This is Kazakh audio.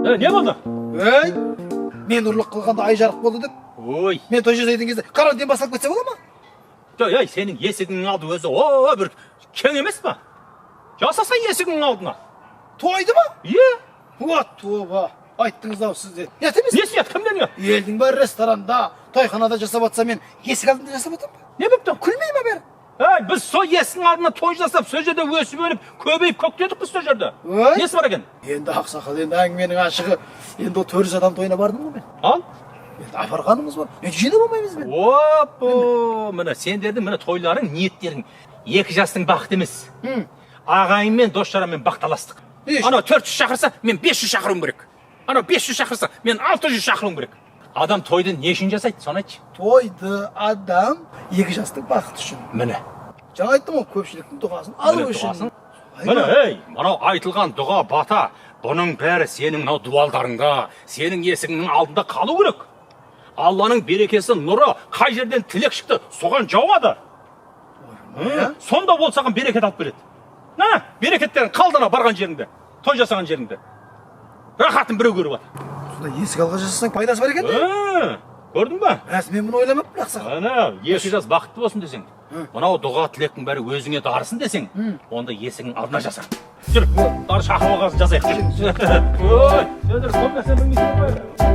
Е, не болды? Ей, мен ұрлық қылғанда ай жарық болды деп, Ой, мен той жасайтын кезде карантин басталып кетсе бола ма? Жоқ, ей, сенің есігіңнің алды өзі о бір кең емес па? Жасаса есігіңнің алдына. Тойды ма? Е, Уа, тоба, айттыңыз ау сіз де. Ұят емес? Несі ұят, кімнен ұят? Елдің бәрі ресторанда, тойханада жасап жатса, мен есік алдында жасап жатырмын ба? Не болыпты? Күлмей ма бәрі? Ей, біз сол есіктің алдына той жасап, сол жерде өсіп өніп, көбейіп көктедік біз сол жерде. Ой. Несі бар екен? Енді, ақсақал, енді әңгіменің ашығы, енді ол 400 адам тойына бардым ғой мен. Ал? Енді апарғанымыз бар. Енді жинап алмаймыз мен. Оппо, міне сендердің міне тойларың, ниеттерің екі жастың бақыты емес. Ағайынмен, дос жаранмен бақталастық. Еш. Анау 400 шақырса, мен 500 шақыруым керек. Анау 500 шақырса, мен 600 шақыруым керек. Адам тойды не үшін жасайды, соны айтшы. Тойды адам екі жастың бақыты үшін. Міне. Жаңа айттым ғой, көпшіліктің дұғасын алу Міне үшін. дұғасын. Міне, ей, мынау айтылған дұға, бата, бұның бәрі сенің мынау дуалдарыңда, сенің есігіңнің алдында қалу керек. Алланың берекесі, нұры қай жерден тілек шықты, соған жауады. Иә? Сонда ол саған берекет алып береді. На, берекеттерің қалды ана барған жеріңде, той жасаған жеріңде. Рахатын біреу көріп жатыр. Сонда есік алға жасасаң, пайдасы бар екен де. Ә, көрдің ба? Мәс, мен бұны ойламаппын, ақсақал. Ана, екі жас бақытты болсын десең, мынау дұға тілектің бәрі өзіңе дарысын десең, онда есігің алдына жаса. Жүр, дары шақырып алған жасайық, жүр. Ой, сендер көп нәрсе білмейсіңдер ғой.